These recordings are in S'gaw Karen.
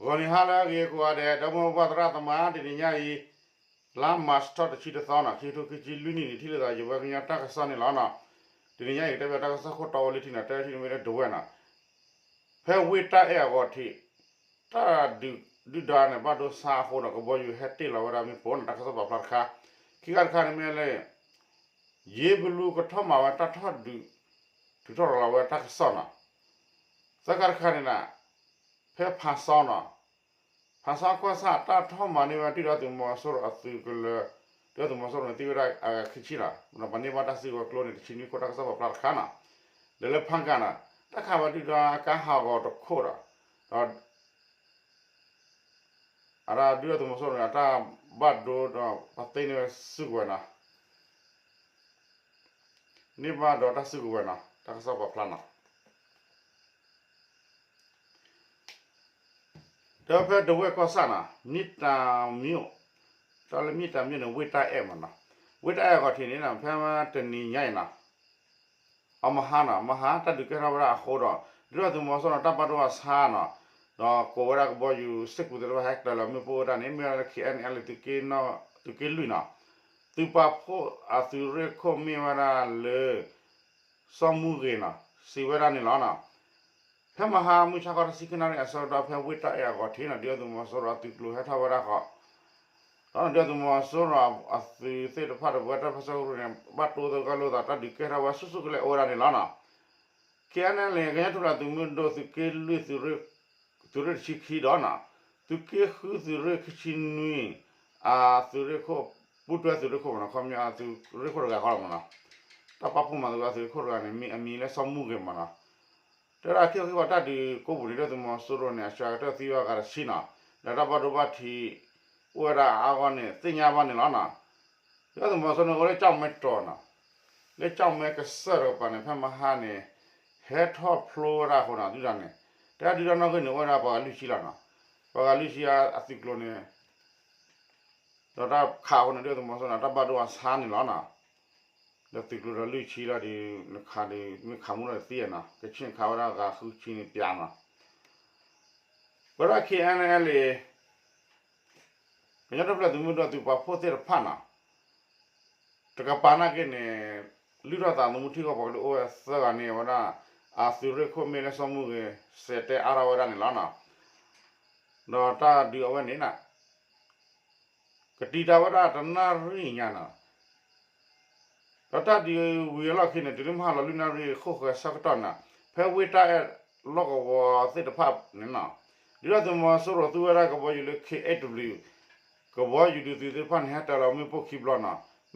ဂီၤနံၤဟါလၢအဂ့ၤကိးဂၤဒဲး ဒီပုၢ်ဝဲၢ်သရၣ်သမါ တနံၤညါအံၤ လါမၢ်ၡးထီၣ်တဆံတသီနီၤ ခံကထိခံဆံလွံၢ်နံၣ်န့ၣ် ထံၣ်လိာ်သးယဝဲကညီတၢ်ကစီၣ်န့ၣ်လီၤနီၤ. တနံၤညါအံၤ ကတဲဘၣ်တၢ်ကစီၣ်ခိၣ်တီဝဲလၢထံနီၤ တဲထံၣ်န့ၣ်မ့ၢ်လၢဒဝဲၢ်နီၤ ဖဲဝ့ၢ်တၢ်အဲၣ်အဂီၤထံး တၢ်ဒုးဒုၣ်ဒါန့ၣ် ဘၣ်ဒိဆါအဃိဒီး ကဘီယူၤဟဲတ့ၢ်လီၤဝဲဒၣ်မ့ၣ်ပိၢ်နီၤ တၢ်ကစီၣ်ပာ်ဖျါတခါ, ခံခါတခါန့ၣ်မ့ၢ်လၢ ယ့ဘလူကထီၣ်မၤဝဲတၢ်ထီၣ်ဒုး ထုးထီၣ်ရၤလီၤဝဲတၢ်ကစီၣ်နီၤ, သၢခါတခါန့ၣ်နီၤ ဖဲဖၣ်စီနီၤ ဖၣ်စီကီၢ်ဆၣ်တၢ်ထီၣ်မၤန့ၢ်ဝဲဒုၣ်ဒါသုးမီၤစိရိၤအသုးကလၢၤ, ဒုၣ်ဒါသုးမီၤစိရိၤန့ၣ် သံဝဲဒၣ်အဂၤခံဆံနီၤ, ပာ်န့ၢ်ဘၣ်တၢ်စုကဝဲၤကျိန့ၣ် တဆံနွံခိၣ် တၢ်ကစီၣ်ပာ်ဖျါတခါနီၤ, ဒီးလၢဖးကၣ်နီၤ တၢ်ခးဝဲဒုၣ်ဒါကါဟးဂီၤတခိၣ်ဒီး ဒီး အဒၣ်ဒုၣ်ဒါသုးမီၤစိရိၤန့ၣ် အတၢ်ဘၣ်ဒိဒီး ပှၤသ့န့ၢ်ဝဲစုကဝဲၤနီၤ, န့ၢ်ဘၣ်ဒီးတၢ်စုကဝဲၤနီၤ တၢ်ကစီၣ်ပာ်ဖျါနီၤ. ဒီးဖဲဒဝဲၢ်ကီၢ်ဆၣ်နီၤ မ့ၢ်တၢ်မံၤ, တၢ်လၢမ့ၢ်တၢ်မံၤန့ၣ် ဝ့ၢ်တၢ်အဲၣ်မးနီၤ, ဝ့ၢ်တၢ်အဲၣ်အဂီၤထံးန့ၣ် ဖဲတနံၤညါအံၤနီၤ အမဟါနီၤ မဟါတၢ်ဒုးကဲထီၣ်ဝဲဒၣ်အဃိဒီး ဒုၣ်ဒါသုးမီၤစိရိၤန့ၣ် တၢ်ဘၣ်ဒိဘၣ်ဆါနီၤ, ဒီးကိးဝဲဒၣ်ကဘီယူၤစ့ၢ်ကီးသ့ၣ်တဖၣ်ဟဲတၢၤလီၤမ့ၣ်ပိၢ်ဝဲဒၣ်န့ၣ် မ့ၢ်ဝဲဒၣ်လၢ ခ့ၣ်အဲၣ်အဲၣ်လ့ၣ် သုးက့လွံၢ်နီၤ, သုးပာ်ဖှိၣ်အသုးရ့ၣ်ခိၣ်မ့ၢ်ဝဲဒၣ်လၢ စီၤမူဂ့ၤနီၤ စံးဝဲဒၣ်န့ၣ်လီၤနီၤ. ဖဲမဟါမုၢ်ဆါခီတဆံခံနၣ်ရံၣ်အဆၢကတီၢ် ဖဲဝ့ၢ်တၢ်အဲၣ်အဂီၤထံးနီၤ ဒုၣ်ဒါသုးမီၤစိရိၤအသုးကျိၤဟဲထီၣ်ဝဲဒၣ်ဃီ ဒီးဒုၣ်ဒါသုးမီၤစိရိၤအသုးသ့ၣ်တဖၣ်ဒီး ပဝဲတၢ်ပၢဆှၢကရူၢ်န့ၣ် ဘၣ်တိသဂၢၢ်လိာ်သး တၢ်ဒုးကဲထီၣ်ဝဲဆူၣ်ဆူၣ်ကလဲာ်အိၣ်ဝဲဒၣ်န့ၣ်လီၤနီၤ. ခ့ၣ်အဲၣ်အဲၣ်လ့ၣ် ကညီထူၣ်ဖျဲးသုးမုၢ်ဒိၣ် သုးက့လွံၢ် သုးရ့ၣ်တဆံခံဒီးနီၤ သုးက့ဃု သုးရ့ၣ်ခံဆံနွံ အသုးရ့ၣ်ခိၣ် ပူၤတွဲသုးရ့ၣ်ခိၣ်မးနီၤ ခီပညီအသုးရ့ၣ်ခိၣ်တဂၤဃီလီၤမးနီၤ, တၢ်ပာ်ဖှိၣ်မၤသကိးအသုးရ့ၣ်ခိၣ်တဂၤန့ၣ် မံၤအမံၤလၢစီၤမူဂ့ၤမးနီၤ. တဲဝဲဒၣ်ခံခီခံကပၤတၢ်ဒုးကိးပူၤန့ၣ် ဒုၣ်ဒါသုးမီၤစိရိၤန့ၣ် အစှၤကတၢၢ်သံဝဲအဂၤတဆံနီၤ, ဒီးတၢ်ဘၣ်ဒိဘၣ်ထံး အိၣ်ဝဲဒၣ်အါဂီၢ်န့ၣ် သ့ၣ်ညါဘၣ်န့ၣ်လီၤနီၤ. ဒုၣ်ဒါသုးမီၤစိရိၤန့ၣ် အိၣ်လၢကၠီၣ်မဲတီၤနီၤ, လၢကၠီၣ်မဲကစၢၢ်တကပၤန့ၣ် ဖဲမဟါန့ၣ် ဟဲထီၣ်ဖျိဝဲဒၣ်အဃိနီၤ ဒုၣ်ဒါန့ၣ်, တဲဒုၣ်ဒါနီၢ်ဂံၢ်န့ၣ် အိၣ်ဝဲဒၣ်ပှၤဂၤလွံၢ်ဆံလီၤနီၤ, ပှၤဂၤလွံၢ်ဆံအသုးကျိၤန့ၣ် ဒီးတၢ်ခးအဃိန့ၣ် ဒုၣ်ဒါသုးမီၤစိရိၤန့ၣ် တၢ်ဘၣ်ဒိအဆါန့ၣ်လီၤနီၤ. ဒီးသုးကျိၤဒီးလွံၢ်ဆံလီၤဒီး နခးဒီး မ့ၢ်ခးမူဒီးသံနီၤ, ကဆ့ၣ်န့ၣ်ခးဝဲဒၣ်ဂၤဃုဆံန့ၣ်ပျးနီၤ. ဝဲဒၣ် ခ့ၣ်အဲၣ်အဲၣ်လ့ၣ် ကညီထူၣ်ဖျဲးသုးမုၢ်ဒိၣ်သုးပာ်ဖှိၣ်သ့ၣ်တဖၣ်နီၤ တကပၤနာ်က့န့ၣ် လုၢ်ထီၣ်သးသမူထံကီၢ်ပှၤကလုာ်အိၣ်ဝဲသၢဂၤန့ၣ် အဝဲဒၣ် အသုးရ့ၣ်ခိၣ်မ့ၢ်လၢစီၤမူဂ့ၤ စဲးတဲအါထီၣ်ဝဲဒၣ်န့ၣ်လီၤနီၤ. ဒီးတၢ်ဒုးအဝဲန့ၣ်နီၤ ကတံာ်တာ်ဝဲဒၣ်တနၣ်ရံၣ်ညါနီၤ ဒီးတၢ်ဒုးဝံၤအလီၢ်ခံန့ၣ် တုၤလၢမုၢ်ဟါလီၤလွံၢ်နၣ်ရံၣ်ဃိၣ်ဃၢၤဆၢကတီၢ်န့ၣ် ဖဲဝ့ၢ်တၢ်အဲၣ်လီၢ်ကဝီၤသ့ၣ်တဖၣ်န့ၣ်နီၤ ဒုၣ်ဒါသုးမီၤစိရိၤသူဝဲဒၣ်ကဘီယူၤလၢ ခ့ၣ်အဲၣ်ဒဘျံး ကဘီယူၤဒုးသုးသ့ၣ်တဖၣ်န့ၣ် ဟဲတၢၤလီၤမ့ၣ်ပိၢ်ခံဘျီနီၤ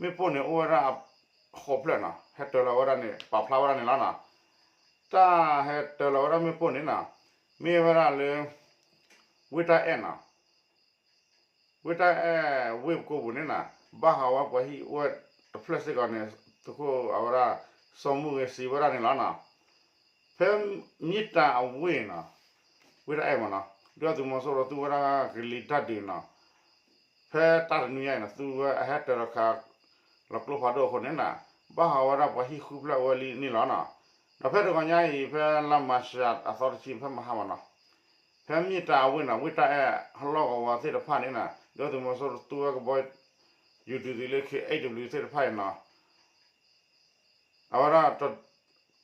မ့ၣ်ပိၢ်န့ၣ်အိၣ်ဝဲဒၣ်ဃိးဖျၢၣ်နီၤ ဟဲတၢၤလီၤဝဲဒၣ်န့ၣ် ပာ်ဖျါဝဲဒၣ်န့ၣ်လီၤနီၤ တၢ်ဟဲတၢၤလီၤဝဲဒၣ်မ့ၣ်ပိၢ်န့ၣ်နီၤ မ့ၢ်ဝဲဒၣ်လၢ ဝ့ၢ်တၢ်အဲၣ်နီၤ ဝ့ၢ်တၢ်အဲၣ်ဝ့ၢ်ကိးပူၤန့ၣ်နီၤ ဘၣ်ဟးဝဲပှၤဟံၣ်အိၣ်ဝဲတဖျၢၣ်စ့ၢ်ကီးန့ၣ် သုးခိၣ်အဝဲဒၣ် စီၤမူဂ့ၤစံးဝဲဒၣ်န့ၣ်လီၤနီၤ ဖဲမ့ၢ်တၢ်အဝ့ၢ်နီၤ ဝ့ၢ်တၢ်အဲၣ်မးနီၤ ဒုၣ်ဒါသုးမီၤစိရိၤသူဝဲဒၣ်ကလံၤတၢ်ဒုးနီၤ ဖဲတၢ်တနွံညါအံၤနီၤ သူဝဲအဟဲတၢၤလီၤခး လီၤကျိဖးဒိၣ်အဃိန့ၣ်နီၤ ဘၣ်ဟးဝဲဒၣ်ပှၤဟံၣ်ဃုဖျၢၣ်ဝဲလံန့ၣ်လီၤနီၤ ဒီးဖဲတဂီၤညါအံၤ ဖဲလါမၢ်ၡးအသီတဆံ ဖဲမဟါမးနီၤ ဖဲမ့ၢ်တၢ်အဝ့ၢ်နီၤ ဝ့ၢ်တၢ်အဲၣ်ဟီၣ်လီၢ်ကဝီၤသ့ၣ်တဖၣ်န့ၣ်နီၤ ဒုၣ်ဒါသုးမီၤစိရိၤသူဝဲကဘီ ယူၤဒုးသုးလၢ ခ့ၣ်အဲၣ်ဒဘျံး သ့ၣ်တဖၣ်အံၤနီၤ အဝဲဒၣ်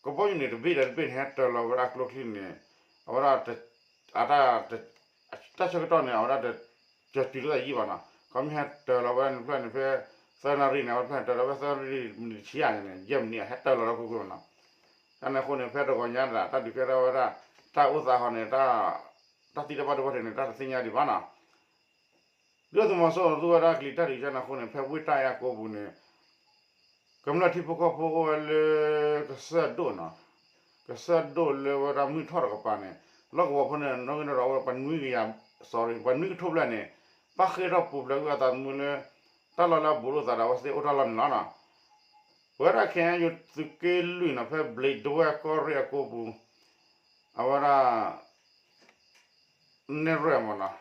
ကဘီယူၤန့ၣ် တဘ့ၣ်ဒီးတဘ့ၣ်န့ၣ် ဟဲတၢၤလီၤဝဲဒၣ်ကျိချံန့ၣ် အဝဲဒၣ် အတၢ် တၢ်ဆၢကတီၢ်န့ၣ် အဝဲဒၣ်တ ကတုၤလၢသးယံာ်ဘၣ်နီၤ ခီမ့ၢ်ဟဲတၢၤလီၤဝဲဒၣ်န့ၣ်တဖျၢၣ်န့ၣ် ဖဲသၢနၣ်ရံၣ်န့ၣ် အဝဲတဖျၢၣ်ဟဲတၢၤလီၤဖဲသၢနၣ်ရံၣ်မံးနံးတဆံယဲၢ်န့ၣ် ယဲၢ်မံးနံး ဟဲတၢၤလီၤလၢကွ့ၢ်ကွ့ၢ်မးနီၤ တၢ်န့ၣ်အဃိန့ၣ် ဖဲတဂီၤညါဒၣ် တၢ်ဒုးကဲထီၣ်ဝဲဒၣ် တၢ်အိၣ်သးဟီန့ၣ် တၢ်သံတၢ်ဘၣ်ဒိဘၣ်ထံးန့ၣ် တၢ်တသ့ၣ်ညါဒံးဘၣ်နီၤ ဒုၣ်ဒါသုးမီၤစိရိၤသူဝဲဒၣ်ကလံၤတၢ်ဒုးကၠၢ်န့ၣ်အဃိန့ၣ် ဖဲဝ့ၢ်တၢ်အဲၣ်အကိပူၤန့ၣ် ကမျၢၢ်ထံဖိကီၢ်ဖိအိၣ်ဝဲလၢ ကစၢၢ်ဒိၣ်နီၤ ကစၢၢ်ဒိၣ်လၢဝဲဒၣ်မုၢ်ထီၣ်တကပၤန့ၣ် လီၢ်ကဝီၤဖိန့ၣ် နီၣ်ဂံၢ်နီၣ်ဒွးအိၣ်ဝဲ ပှၤနွံကယၤ sorry ပှၤနွံကထိဘျဲၣ်န့ၣ် ဘၣ်ဃ့ၢ်ထီၣ်ပူၤဖျဲးကွံာ်အသးသမူလၢ တၢ်လီၢ်လၢအဘူးလိာ်သးဒီးအဝဲသ့ၣ်အိၣ်တၢ်လီၢ်န့ၣ်လီၤနီၤ. ပဝဲဒၣ် ခ့ၣ်အဲၣ်ယူၣ် သုးက့လွံၢ်နီၤ ဖဲဘျံးဒဝဲၢ်ကီၢ်ရ့ၣ်အကိပူၤ အဝဲဒၣ် နဲၣ်ရွဲၣ်မးနီၤ,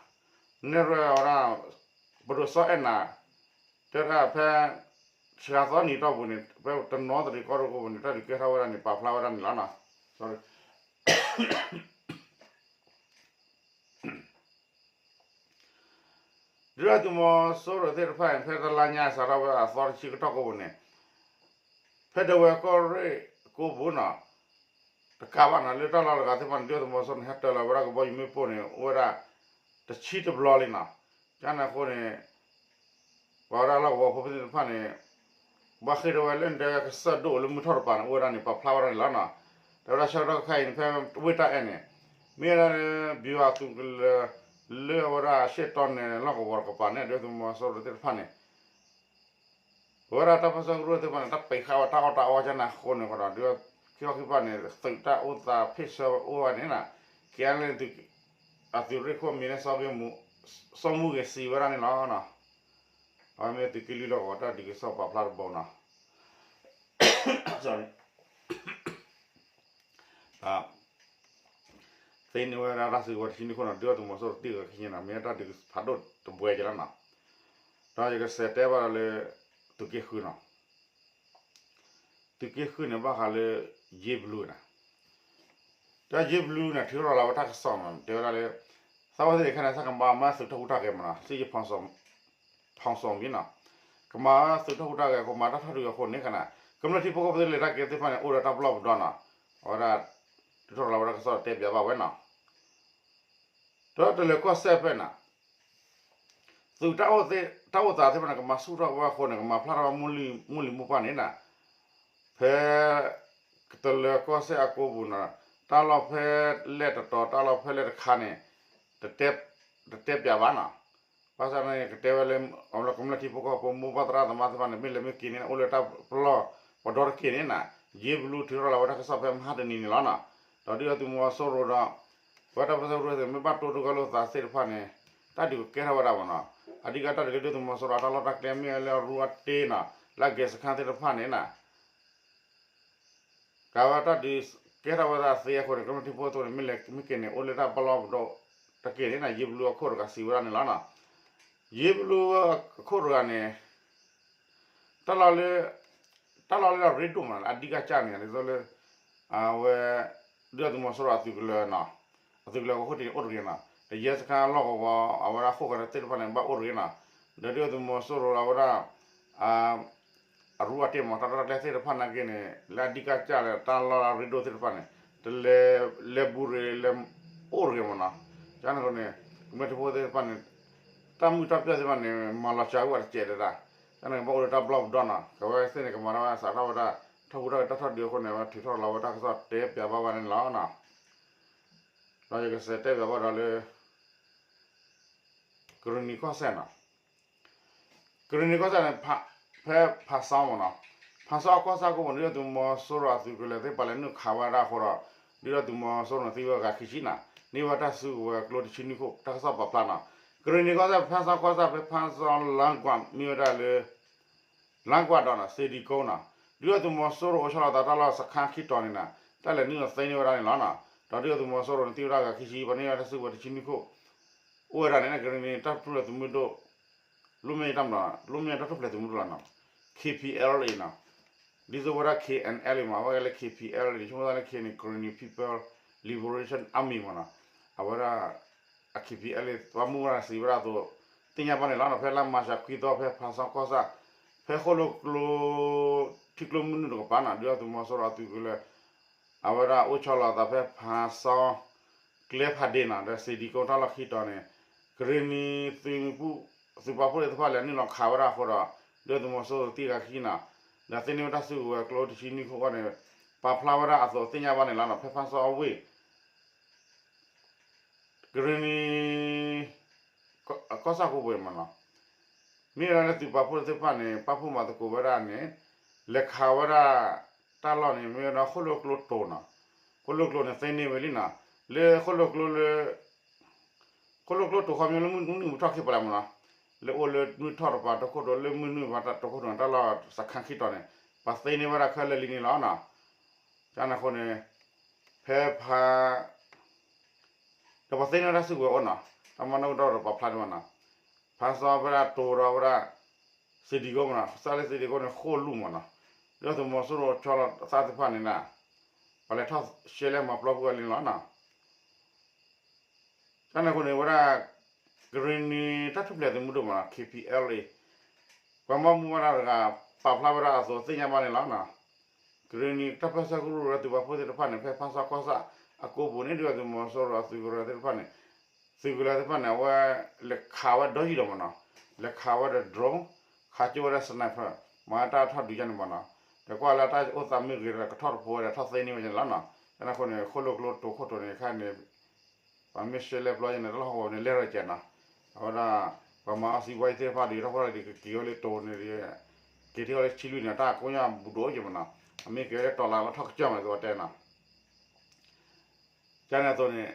နဲၣ်ရွဲၣ်အဝဲဒၣ် ပဒိၣ်စီၤအဲၣ်နၤ တဲဒၣ်ဖဲ စှၤသီနံၤတီၢ်ပူၤန့ၣ် ဖဲတနီသရံၣ်ကီၢ်ရ့ၣ်ကိပူၤန့ၣ် တၢ်ဒုးကဲထီၣ်ဝဲဒၣ်န့ၣ် ပာ်ဖျါဝဲဒၣ်န့ၣ်လီၤနီၤ. ဒုၣ်ဒါသုးမီၤစိရိၤသ့ၣ်တဖၣ်န့ၣ် ဖဲတလါညါစးထီၣ်ဝဲအသီတဆံကတီၢ်ကိးပူၤန့ၣ် ဖဲဒဝဲၢ်ကီၢ်ရ့ၣ်ကိးပူၤနီၤ တကးဘၣ်နီၤ လၢတၢ်လီၢ်တဂၤသ့ၣ်တဖၣ်န့ၣ် ဒုၣ်ဒါသုးမီၤစိရိၤန့ၣ် ဟဲတၢၤလီၤဝဲဒၣ်ကဘီယူၤမ့ၣ်ပိၢ်န့ၣ် အိၣ်ဝဲဒၣ်တဆံတဘျီလံနီၤ. ကန့ၣ်အဃိန့ၣ် ပှၤဝဲဒၣ်လီၢ်ကဝီၤဖိသ့ၣ်တဖၣ်န့ၣ် ဘၣ်ဃ့ၢ်ထီၣ်ဝဲလၢဒဲကစၢၢ်ဒိၣ်လၢမုၢ်ထီၣ်တပၤန့ၣ် အိၣ်ဝဲဒၣ်န့ၣ် ပာ်ဖျါဝဲဒၣ်န့ၣ်လီၤနီၤ. တၢ်ဝဲဒၣ်ဆၢကတီၢ်ခဲအံၤန့ၣ် ဖဲဝ့ၢ်တၢ်အဲၣ်န့ၣ် မ့ၢ်ဝဲဒၣ်လၢ ဘံဝါသုးကလၢၤ လၢအဝဲဒၣ်အရှေ့တောန့ၣ်လီၢ်ကဝီၤတကပၤန့ၣ် ဒုၣ်ဒါသုးမီၤစိရိၤသ့ၣ်တဖၣ်န့ၣ် ပဝဲဒၣ်တၢ်ပၢဆှၢကရူၢ်သ့ၣ်တဖၣ်န့ၣ် တၢ်ပံးဃာ်ဝဲတၢ်အီၣ်တၢ်အီကန့ၣ်အဃိန့ၣ်ဃီဒီး ဒုးခံခီခံဖးန့ၣ် သုးတၢ်အိၣ်သးဖ့ၣ်ဆၢအိၣ်ဝဲန့ၣ်နီၤ ကဲလၢ အသုးရ့ၣ်ခိၣ်မံၤန့ၣ် စီၤမူဂ့ၤစံးဝဲဒၣ်န့ၣ်လီၤ. အဝဲမ့ၢ်သုးက့လွံၢ်လီၢ်ကဝီၤတၢ်ဒုးကစီၣ်ပာ်ဖျါတဘိနီၤ. သ့န့ၢ်ဝဲဒၣ်တၢ်စုကဝဲၤတဆံနွံခိၣ်နီၤ ဒုၣ်ဒါသုးမီၤစိရိၤတံၢ်ဂၤခံဆံန့ၣ် မ့ၢ်ဝဲတၢ်ဒုးဖးဒိၣ်တဘှဲကလီၤနီၤ. ဒီးယကစးတဲဘၣ်ဒီးလၢ သုးက့ဃုနီၤ သုးက့ဃုန့ၣ် ဘၣ်ဃးလၢ ယ့ဘလူးနီၤ တၢ်ယ့ဘလူးန့ၣ် ထုးထီၣ်လီၤဝဲတၢ်ကစီၣ်မး တဲဝဲဒၣ်လၢ သးဝဲသ့ၣ်တခါန့ၣ် သးကမၤမၤသုးထီၣ်ဟူးထီၣ်ဂဲၤမးနီၤ စ့ယဖီၣ်စီၣ်မံနီၤ ကမၤသုးထီၣ်ဟူးထီၣ်ဂဲၤ ကမၤတၢ်ထီၣ်ဒုးအဃိန့ၣ်ခါန့ၣ် ကမျၢၢ်ထံဖိကီၢ်ဖိသ့ၣ်လဲၤတၢ်က့ၤသ့ၣ်တဖၣ်န့ၣ် အိၣ်ဒီးတၢ်ပလီၢ်ပဒီနီၤ အဝဲဒၣ် ထုးထီၣ်လီၤဝဲတၢ်ကစီၣ်တဲပၠးဘၣ်ဝဲနီၤ ဒီးတလၢၤကီၢ်စဲၣ်ဖဲန့ၣ် သုးတၢ်အိၣ်သးသ့ၣ်တဖၣ်န့ၣ် ကမၤဆူၣ်ထီၣ်ဝဲအဃိန့ၣ် ကမၤဖျါထီၣ်ဝဲ မိၢ်လံၢ်မိၢ်ပှၢ်န့ၣ်နီၤ ဖဲ တလၢၤကီၢ်စဲၣ်အကိပူၤနီၤ တၢ်လီၢ်ဖဲလဲၣ်တတီၤ တၢ်လီၢ်ဖဲလဲၣ်တခါန့ၣ် တတဲပၠးဘၣ်နီၤ ဘၣ်ဆၣ်န့ၣ် ကတဲဝဲလၢ အဝဲကမျၢၢ်ထံဖိကီၢ်ဖိ မိၢ်ပၢ်သရၣ်သမါသ့ၣ်တဖၣ်န့ၣ် မ့ၢ်လဲၤမ့ၢ်က့ၤန့ၣ် အိၣ်လၢတၢ်ပလီၢ်ပဒီတက့ၢ်န့ၣ်နီၤ ယ့ဘလူးထုးထီၣ်လီၤဝဲတၢ်ကစီၣ်ဖဲမဟါတနံၤန့ၣ်လီၤနီၤ ဒီးဒုၣ်ဒါသုးမီၤစိရိၤဒီး ပဝဲတၢ်ပၢဆှၢကရူၢ်သ့ၣ် မ့ၢ်ဘၣ်တိၢ်တဂၢၢ်လိာ်သးသ့ၣ်တဖၣ်န့ၣ် တၢ်ဒုးကကဲထီၣ်ဝဲဒၣ်မးနီၤ အဓိကတၢ်ဒုးလၢဒုၣ်ဒါသုးမီၤစိရိၤအတၢ်လီၢ်တၢ်ကျဲမ့ၢ်ဝဲလၢအရူအတ့နီၤ လၢအဂဲၤစခါသ့ၣ်တဖၣ်န့ၣ်နီၤ ကးဝဲတၢ်ဒုးကဲထီၣ်ဝဲဒၣ်သ့အဃိန့ၣ် ကမျၢၢ်ထံဖိကီၢ်ဖိသ့ၣ်န့ၣ် မ့ၢ်လဲၤမ့ၢ်က့ၤန့ၣ် အိၣ်လၢတၢ်ပလီၢ်ပဒီတက့ၢ်န့ၣ်နီၤ ယ့ဘလူးအခိၣ်တဂၤစံးဝဲဒၣ်န့ၣ်လီၤနီၤ ယ့ဘလူးအခိၣ်တဂၤန့ၣ် တၢ်လီၢ်လၢ တၢ်လီၢ်လၢအရ့ဒိၣ်မး အဓိကကျန့ၣ် ဒ်သိးလၢ အဝဲ ဒုၣ်ဒါသုးမီၤစိရိၤအသုးကလၢၤနီၤ အသုးကလၢၤကီၢ်ခိၣ်ထံးန့ၣ် အိၣ်တဂ့ၤနီၤ ဒီးယဲစခါလီၢ်ကဝီၤ အဝဲဒၣ်ခိၣ်ဃၢၤသ့ၣ်တဖၣ်န့ၣ် ဘၣ်အိၣ်တဂ့ၤနီၤ ဒီးဒုၣ်ဒါသုးမီၤစိရိၤအဝဲဒၣ် အရူအတ့မး တၢ်လီၢ်တၢ်ကျဲသ့ၣ်တဖၣ်နာ်က့န့ၣ် လၢအဓိကကျလၢတၢ်လီၢ်အရ့ဒိၣ်သ့ၣ်တဖၣ်န့ၣ် တလဲၤ လဲၤဘူးရ့ၣ် လဲၤအိၣ်တဂ့ၤမးနီၤ ကန့ၣ်အဃိန့ၣ် ကမျၢၢ်ထံဖိသ့ၣ်တဖၣ်န့ၣ် တၢ်မုာ်တၢ်ပၢၢ်သ့ၣ်တဖၣ်န့ၣ် မၤလီၤစှၤဝဲတစဲးတဒၣ် ကန့ၣ်ဘၣ်အိၣ်လၢတၢ်ပလီၢ်ပဒီနီၤ ကဝဲသ့ၣ်န့ၣ် ကမၤထီၣ်ဝဲစးထီၣ်ဝဲဒၣ် ထီၣ်ဟူးထီၣ်ဂဲၤတၢ်ထီၣ်ဒုးအဃိန့ၣ် ဝဲထုးထီၣ်လီၤဝဲတၢ်ကစီၣ်တဲပၠးဘၣ်ဝဲန့ၣ်လီၤနီၤ ဒီးယကစးတဲပၠးဘၣ်ဒီးလၢ ကရ့ၣ်နံၤကီၢ်စဲၣ်နီၤ ကရ့ၣ်နံၤကီၢ်စဲၣ်န့ၣ် ဖဲဖးစီမးနီၤ ဖးစီကီၢ်ဆၣ်ကိးပူၤ ဒုၣ်ဒါသုးမီၤစိရိၤအသုးကလၢၤသ့ၣ်ပှၤလဲၤနုာ်ခးဝဲဒၣ်အဃိဒီး ဒုၣ်ဒါသုးမီၤစိရိၤန့ၣ်သံဝဲဂၤခံဆံနီၤ န့ၢ်ဝဲတၢ်စုကဝဲၤကျိတဆံနွံခိၣ် တၢ်ကစီၣ်ပာ်ဖျါနီၤ ကရ့ၣ်နံၤကီၢ်စဲၣ် ဖးစီကီၢ်ဆၣ် ဖဲဖးစီလါကွၢ်မ့ၢ်ဝဲဒၣ်လၢ လါကွၢ်ဒီးနီၤ စ့ဒံကိနီၤ ဒုၣ်ဒါသုးမီၤစိရိၤအိၣ်ဆီလီၤသးတၢ်လီၢ်စခါခံတီၤန့ၣ်နီၤ တၢ်လဲၤနုာ်သ့န့ၢ်ဝဲဒၣ်န့ၣ်လီၤနီၤ ဒီးဒုၣ်ဒါသုးမီၤစိရိၤန့ၣ်သံဝဲဒၣ်ဂၤခံဆံ ပှၤန့ၢ်ဝဲတၢ်စုကဝဲၤတဆံနွံခိၣ် အိၣ်ဝဲဒၣ်န့ၣ် ကရ့ၣ်နံၤတၢ်ထူၣ်ဖျဲးသုးမုၢ်ဒိၣ် လိၣ်မ့ၢ်တၢ်မနုၤ လိၣ်မ့ၢ်တၢ်ထူၣ်ဖျဲးသုးမုၢ်ဒိၣ်လီၤနီၤ ခ့ၣ်ပံၤအဲလ်အ့ၣ်နီၤ ဒ်သိးဝဲဒၣ် ခ့ၣ်အဲၣ်အဲလ်အ့ၣ်မး အဝဲလၢ ခ့ၣ်ပံၤအဲလ်အ့ၣ်န့ၣ် ဆိကမိၣ်သးလၢ Karen People Liberation Army မးနီၤ အဝဲဒၣ် အ ခ့ၣ်ပံၤအဲလ်အ့ၣ် သးမုၢ်ဝဲဒၣ်စံးဝဲဒၣ်အသိး သ့ၣ်ညါဘၣ်န့ၣ်လီၤနီၤ ဖဲလါမၢ်ၡးခွံသီ ဖဲဖးစီကီၢ်ဆၣ် ဖဲဃိၣ်လိၣ်ကျိ ထံကျိမုၢ်နုာ်တကပၤနီၤ ဒုၣ်ဒါသုးမီၤစိရိၤအသုးကလၢၤ အဝဲဒၣ်အိၣ်ဆီလီၤသးဖဲဖးစီ ကျဲဖးဒ့နီၤ ဒီးစ့ဒံကိတၢ်လီၢ်ခံတီၤန့ၣ် ကရ့ၣ်နံၤသုးမုၢ်ပူၤ သုးပာ်ဖှိၣ်သ့ၣ်တဖၣ်လဲၤနုာ်လီၤခးဝဲဒၣ်အဃိဒီး ဒုၣ်ဒါသုးမီၤစိရိၤသံဂၤခံနီၤ ဒီးသ့န့ၢ်ဝဲတၢ်စုကဝဲၤကျိတဆံနွံခိၣ်အဂီၢ်န့ၣ် ပာ်ဖျါဝဲဒၣ်အသိးသ့ၣ်ညါဘၣ်န့ၣ်လီၤနီၤ ဖဲဖးစီအဝ့ၢ် ကရ့ၣ်နံၤ ကီၢ်ဆၣ်ကိးပူၤမးနီၤ မ့ၢ်ဝဲဒၣ်လၢသုးပာ်ဖှိၣ်သ့ၣ်တဖၣ်န့ၣ် ပာ်ဖှိၣ်မၤသကိးဝဲဒၣ်န့ၣ် လဲၤခးဝဲဒၣ် တၢ်လီၢ်န့ၣ် မ့ၢ်ဝဲဒၣ်ဃိၣ်လိၣ်ကျိတိၤနီၤ ဃိၣ်လိၣ်ကျိန့ၣ်သ့န့ၢ်ဝဲလံနီၤ လၢဃိၣ်လိၣ်ကျိလၢ ဃိၣ်လိၣ်ကျိတိၤခီဖျိလၢမုၢ်နုာ်မုၢ်ထီၣ်ခံပလဲမးနီၤ လၢအိၣ်လၢမုၢ်ထီၣ်တပၤ တိခိၣ်တိၤလၢမုၢ်နုာ်ဘၣ်တၢ်တိခိၣ်တိၤန့ၣ် တၢ်လီၢ်စခါခံတီၤန့ၣ် ပှၤသ့န့ၢ်ဝဲဒၣ်ခဲလၢာ်လံန့ၣ်လီၤနီၤ ကန့ၣ်အဃိန့ၣ် ဖဲဖး ဒီးပှၤသ့န့ၢ်ဝဲဒၣ်စုကဝဲၤအိၣ်နီၤ တၢ်မၤနီၣ်ကဒီးဒီးပှၤဖျါဒံးမးနီၤ ဖးစီဖဲဒၣ်တိၤဒီးဝဲဒၣ် စ့ဒံကိမးနီၤ ကစၢ်လၢစ့ဒံကိန့ၣ် ဃိၣ်လူၢ်မးနီၤ ဒုၣ်ဒါသုးမီၤစိရိၤဆီလီၤသးသ့ၣ်တဖၣ်န့ၣ်နီၤ ပှၤလဲၤထီၣ်ရှဲလဲမၤပျီကွံာ်ဝဲလံန့ၣ်လီၤနီၤ ကန့ၣ်အဃိန့ၣ် ဝဲဒၣ် ကရ့ၣ်နံၤတၢ်ထူၣ်ဖျဲးသုးမုၢ်ဒိၣ်မးနီၤ K P L A ပှၤမၤမူဘၣ်တၢ်တဂၤ ပာ်ဖျါဝဲဒၣ်အသိးသ့ၣ်ညါဘၣ်န့ၣ်လီၤနီၤ. ကရ့ၣ်နံၤတၢ်ပၢဆှၢကရူၢ်ဒီးသုးပာ်ဖှိၣ်သ့ၣ်တဖၣ်န့ၣ် ဖဲဖၣ်ဆၣ်ကီၢ်ဆၣ်အကိပူၤန့ၣ် ဒုၣ်ဒါသုးမီၤစိရိၤအသုးကရၢသ့ၣ်တဖၣ်န့ၣ် သုးကလၢၤသ့ၣ်တဖၣ်န့ၣ် အဝဲလဲၤခးဝဲဒီယံာ်ဒီးမးနီၤ, လဲၤခးဝဲဒီး drone, ခးကၠိဝဲဒၣ် sniper, မၤတၢ်ထီၣ်ဒုးယါန့ၣ်မးနီၤ, ဒီးကွၢ်လၢတၢ်အိၣ်သးမ့ၢ်ဂ့ၤဒီးကထီၣ်တဖိဝဲဒီးထီၣ်သ့န့ၢ်ဝဲန့ၣ်လီၤနီၤ. တၢ်န့ၣ်အဃိန့ၣ် ဃိၣ်လိာ်ကျိတိၤခိၣ်တိၤန့ၣ်ခါန့ၣ် ပှၤမ့ၢ်ရှဲလဲပျီယါန့ၣ် တၢ်လီၢ်ဟီၣ်ကဝီၤန့ၣ်လဲၤထီၣ်ကဲနီၤ. အဝဲဒၣ် ပှၤမၤအီၣ်စံးဘှီအံၤသ့ၣ်တဖၣ်ဒီး ထီၣ်ဖိတၢ်ဒုးကက့ၤဝဲလၢတိၤန့ၣ်ဒီး က့ၤထံၣ်ဝဲလၢဆံလွံၢ်န့ၣ် တၢ်ကိညၣ်ဘူးဒိၣ်က့ၤမးနီၤ, အမ့ၢ်က့ၤဝဲလၢတီၤလၢလီၤထီၣ်ကစၢၢ်မး သုဝဲတဲနီၤ. ကန့ၣ်အသိးန့ၣ်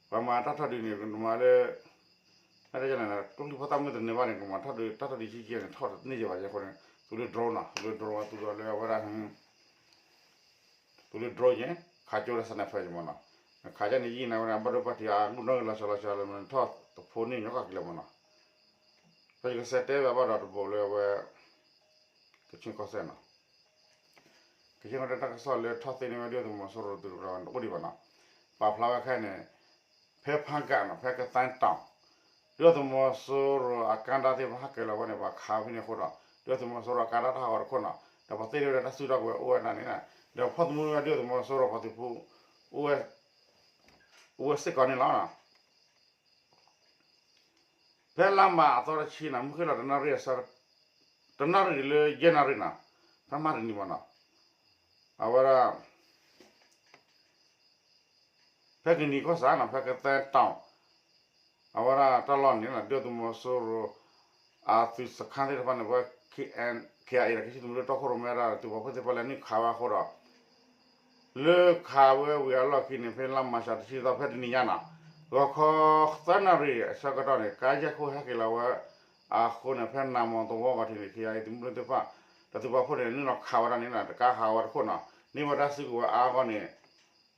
ပှၤမၤတၢ်ထီၣ်ဒုးန့ၣ် ကမၤလၢ တၢ်တန့ၣ် ကျိချံဖိသၣ်မုၣ်တန့ၢ်ဘၣ်န့ၣ် ကမၤထီၣ်ဒုး တၢ်ထီၣ်ဒုးဆံကဲန့ၣ် ထီၣ်တန့ၢ်ယဲဘၣ်ယဲအဃိန့ၣ် သုးလၢ drone နီၤ, သုးလၢ drone သုးဒီးလၢအဝဲဒၣ် သုးလၢ drone ယဲ ခးကၠိဒီး sniper ယဲမးနီၤ, ခးကၠိန့ၣ်ယံာ်နၤဝဲဒၣ် ဘၣ်ဒိဘၣ်ထံးအဂုၢ်နီၣ်ဂံၢ်လီၤဆီလီၤဆီလီၤ ထီၣ်တဖိန့ၢ်ညီကီၢ်ကလၢာ်မးနီၤ. ဒီးယကစးတဲဘၣ်ဘၣ်ဒီးတဘိလၢအဝဲ ကဆ့ကီၢ်စဲၣ်နီၤ ကဆ့ကီၢ်စဲၣ်တၢ်ကစီၣ်လၢထီၣ်သ့န့ၢ်ဝဲဒုၣ်ဒါသုးမီၤစိရိၤသုးတကရၢတအိၣ်ဒံးဘၣ်နီၤ, ပာ်ဖျါဝဲခဲအံၤန့ၣ် ဖဲဖါကၣ်နီၤ ဖဲကသါတီၤ ဒုၣ်ဒါသုးမီၤစိရိၤအကါဒါသ့ၣ်တဖၣ်ဟဲက့ၤလီၤဝဲန့ၣ် ပှၤခးဖဲန့ၣ်အဃိဒီး ဒုၣ်ဒါသုးမီၤစိရိၤအကါဒါတၢ်ဟးဂီၤတခိၣ်နီၤ, ဒီးပှၤသ့ၣ်ညါဝဲဒၣ်တၢ်စုတၢ်ကဝဲၤအိၣ်ဝဲဒၣ်န့ၣ် ဒီးဖီၣ်သမူဝဲဒၣ်ဒုၣ်ဒါသုးမီၤစိရိၤပှၤသုးဖိ အိၣ်ဝဲစ့ၢ်ကီးန့ၣ်လီၤ. ဖဲလါမးအသီတဆံနီၤ မုၢ်ဃ့ၢ်လီၤတနၣ်ရံၣ်အဆၢ တနၣ်ရံၣ်လၢယဲၢ်နၣ်ရံၣ်နီၤ, ဖဲမဟါတနံၤမးနီၤ, အဝဲဒၣ် ဖဲကနံၤကီၢ်စဲၣ်နီၤ ဖဲကသါတီၤ အဝဲဒၣ်တၢ်လီၢ်န့ၣ် ဒုၣ်ဒါသုးမီၤစိရိၤ အသုးစခန်းသ့ၣ်တဖၣ်န့ၣ် ဝဲ K N K I A ဒီးကဆ့သုးမုၢ်ဒိၣ်တီခိၣ်ရိၣ်မဲဒၣ်သုးပာ်ဖှိၣ်သ့ၣ်တဖၣ်လဲၤနုာ်ခးဝဲအဃိဒီး လၢခးဝဲဝံၤအလီၢ်ခံန့ၣ် ဖဲလါမးရှးတဆံသီ ဖဲတနံၤညါနီၤ, ဂီၤခီသၢနၣ်ရံၣ်အဆၢကတီၢ်န့ၣ် ကါယဲၢ်ခိၣ်ဟဲက့ၤလီၤဝဲအဃိန့ၣ် ဖဲနးမီၤသဝီဂီၤထံးန့ၣ် ခ့ယါအံၤ သုးမုၢ်ဒိၣ်သ့ၣ်တဖၣ် ဒီးသုးပာ်ဖှိၣ်န့ၣ် နုာ်လီၤခးဝဲဒၣ်န့ၣ် တကါဟးဝဲတခိၣ်နီၤ, န့ၢ်ဝဲဒၣ်စုကဝဲၤအါအါဂီၢ်န့ၣ်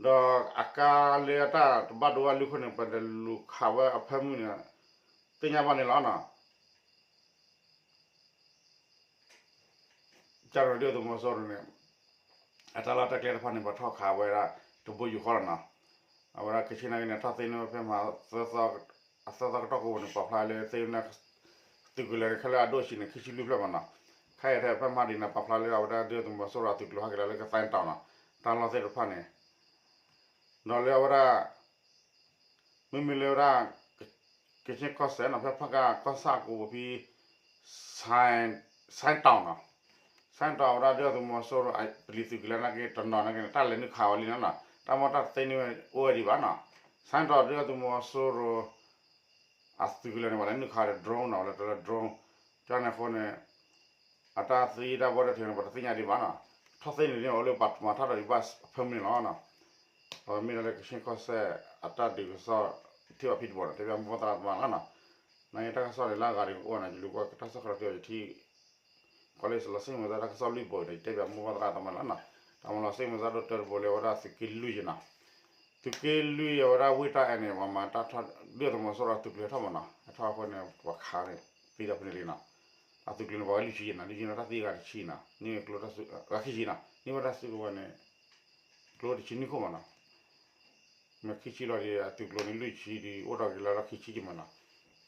ဒီးအကါလၢအတၢ်တဘၣ်ဒိဘၣ်လၢခိၣ်န့ၣ် ပှၤလဲၤလူၤခးဝဲအဖၢမုၢ်န့ၣ် သ့ၣ်ညါဘၣ်န့ၣ်လီၤနီၤ. ကဒီးဒုၣ်ဒါသုးမီၤစိရိၤန့ၣ် အတၢ်လီၢ်တၢ်ကျဲတဖၣ်န့ၣ် ပှၤထီၣ်ခးဝဲဒၣ်တဘိယူၢ်ဃီလီၤနီၤ. အဝဲဒၣ်ကဆ့နာ်က့န့ၣ် ထီၣ်သ့န့ၢ်ဝဲဖဲမဟါ သၢသီကတီၢ်ကိးပူၤန့ၣ် ပာ်ဖျါလၢသ့န့ၣ် သုးကလၢၤန့ၣ် ခဲလၢာ်အဒိၣ်ဆံးန့ၣ် ခံဆံလွံၢ်ဖျၢၣ်မးနီၤ. ခဲအံၤထဲဖဲမဟါဒ်န့ၣ် ပာ်ဖျါလၢအဝဲဒၣ်ဒုၣ်ဒါသုးမီၤစိရိၤအသုးကျိၤဟဲက့ၤလီၤလၢကသါတီၤနီၤ တၢ်လီၢ်သ့ၣ်တဖၣ်န့ၣ် ဒီးလၢအဝဲဒၣ် မ့မ့ၢ်လၢဝဲဒၣ် ကဆ့ကီၢ်စဲၣ်နီၤ ဖဲဖးကၣ်ကီၢ်ဆၣ်အကိးပူၤဖဲ စဲတီၤနီၤ, စဲတီၤအဝဲဒၣ်ဒုၣ်ဒါသုးမီၤစိရိၤ ပလံၤသုးကလၢၤနာ်က့ တနီၤနာ်က့န့ၣ် တၢ်လဲၤနုာ်ခးဝဲလံနီၤနီၤ, တၢ်မ့ၢ်တၢ်သ့န့ၢ်ဝဲအိၣ်ဝဲဒံးဘၣ်နီၤ. စဲတီၤဒုၣ်ဒါသုးမီၤစိရိၤ အသုးကလၢၤန့ၣ် ပှၤလဲၤနုာ်ခးဒီး drone နီၤ လဲၤတလၢ drone ကန့ၣ်အဃိန့ၣ် အတၢ်သံတၢ်ဘီတၢ်ထံးန့ၣ် ပှၤတသ့ၣ်ညါဒံးဘၣ်နီၤ. ထီၣ်သ့န့ၣ်န့ၣ် အိၣ်လၢပှၤမၤထီၣ်ဒီးဒံးဘၣ်အဖၢမုၢ်န့ၣ်လီၤနီၤ. အဝဲမ့ၢ်ဒၣ်လၢကဆ့ကီၢ်စဲၣ်အတၢ်ဒုးကစီၣ်ထံၣ်ဘၣ်ဖံးတဘီနီၤ တဲဘၣ်မိၢ်ပၢ်သရၣ်သမါလီၤနီၤ. နာ်က့တၢ်ကစီၣ်န့ၣ် လၢအဂၤဒံးကအိၣ်နီၤ ယလူၤကွၢ်တၢ်ကစီၣ်ခီလီၤတံၢ်အီၤယထံၣ် ကီလ့ၣ်လီၤစ့ၣ်မုၢ်သၣ်တၢ်ကစီၣ်လွံၢ်ဘိအံၤန့ၣ် ယတဲဘၣ်မိၢ်ပၢ်သရၣ်သမါလီၤနီၤ. တၢ်မၤလီၤစ့ၣ်မုၢ်သၣ်ဒိၣ်တၢတဘိလၢအဝဲဒၣ်သုးက့လွံၢ်ယဲနီၤ. သုးက့လွံၢ်အဝဲဒၣ်ဝ့ၢ်တၢ်အဲၣ်န့ၣ် ပှၤမၤတၢ်ထီၣ် ဒုၣ်ဒါသုးမီၤစိရိၤအသုးကျိၤဟဲထီၣ်မးနီၤ ဟဲထီၣ်အဃိန့ၣ် ပှၤခးန့ၣ် သံဒီးဖဲန့ၣ်လံနီၤ. အသုးကျိၤန့ၣ် ပှၤဝဲလွံၢ်ဆံယဲနီၤ ဒ်ယဲနီၤ တၢ်သံဂၤတဆံနီၤ န့ၢ်ကျိ ဂၤခံဆံနီၤ န့ၢ်ဝဲဒၣ်စုကဝဲၤန့ၣ် ကျိတဆံနွံခိၣ်မးနီၤ. မ့ၢ်ခံဆံလီၤဒီး အသုးကျိၤန့ၣ်လွံၢ်ဆံဒီး အိၣ်ထီၣ်က့ၤလၢလီၢ်ခံဆံက့ၤမးနီၤ.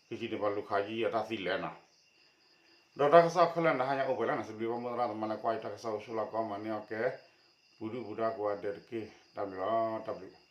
ခံဆံန့ၣ် ပှၤလူၤခးယံာ်အတၢ်သံလဲၣ်နီၤ. ဒီးတၢ်ကစီၣ်ခဲလၢာ်န့ၣ် ဟါညါအိၣ်ပှဲၤလီၤနီၤ စံးဘျုးဘၣ်မိၢ်သရၣ်သမါလၢကွၢ်ယတၢ်ကစီၣ်အိၣ်ဆူၣ်လီၤကီမးန့ၢ်အီၣ်ကဲ ပူၤဒုၣ်ပူၤဒါကိးဂၤဒဲးတက့ၢ် တၢ်ဘျုးလီၤ တၢ်ဘျုး